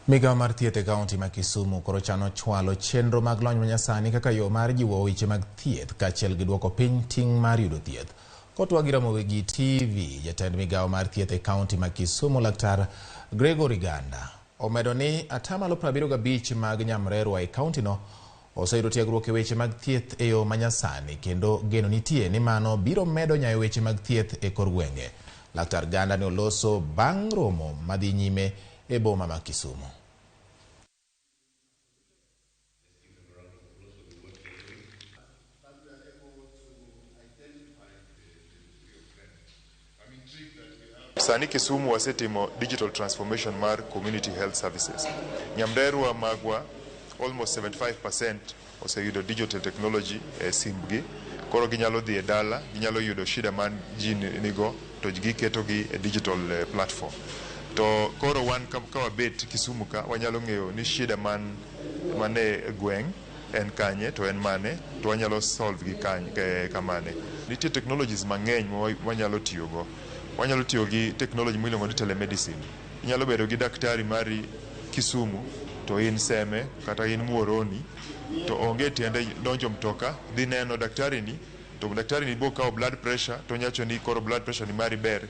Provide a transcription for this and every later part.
Migawo mar thieth e kaunti ma Kisumu koro chano chwalo chenro mag lony manyasani kaka yo mar jiwo weche mag thieth kaachiel gi duoko piny ting' mar yudo thieth. Kotwak gi Ramogi TV, jatend migawo mar thieth e kaunti ma Kisumu Laktar Gregory Ganda omedo ni atamalo 75 mag nyamrerwa e kauntino oseyudo tiegruok e weche mag thieth e yo manyasani kendo geno nitie ni mano biro medo nyayo weche mag thieth e kor gwenge. Laktar Ganda ne oloso bang' romo madhi nyime e boma ma Kisumu. Sani Kisumu wasetimo digital transformation mar community health services. Nyamrerwa magwa almost 75% oseyudo digital technology e simbgi. Koro ginyalo dhi e dala, ginyalo yudo shida man ji nigo to giketogi e digital platform. To koro wan ka wabet Kisumu ka wanyalo ng'eyo ni shida man mane gweng' en kanye to en mane to wanyalo solve gi kanye kamane. Nitie technologies mang'eny ma wanyalo tiyogo. Wanyalo tiyo gi technology miluongo ni telemedicine. Inyalo bedo gi daktari mari Kisumu to in Seme kata in Muhoroni to onge tiende donjo mtoka dhi neno daktari ni to daktari ni biro kawo blood pressure to onyacho ni koro blood pressure ni mari ber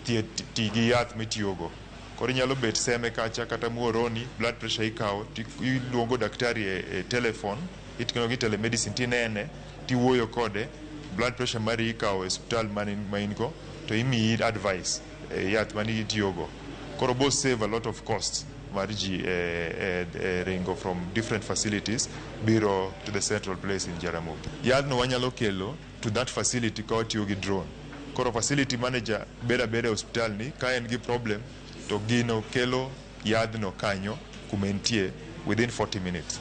thieth ti gi yath mitiyogo. Koro inyalo bet Seme kacha kata Muhoroni blood pressure ikawo iluongo daktari e telephone itiyo gi telemedicine tinene tiwuoyo kode blood pressure mari ikawo e osiptal ma in go to imiyi advice e yath mani itiyogo. Koro bo save a lot of costs mar ji e ringo from different facilities biro to the central place in Jaramogi. Yadhno wanyalo kelo to that facility ka watiyo gi drone. Koro facility manager bedo abeda e osiptal ni ka en gi problem to gino kelo yadhno kanyo kuma entie within 40 minutes.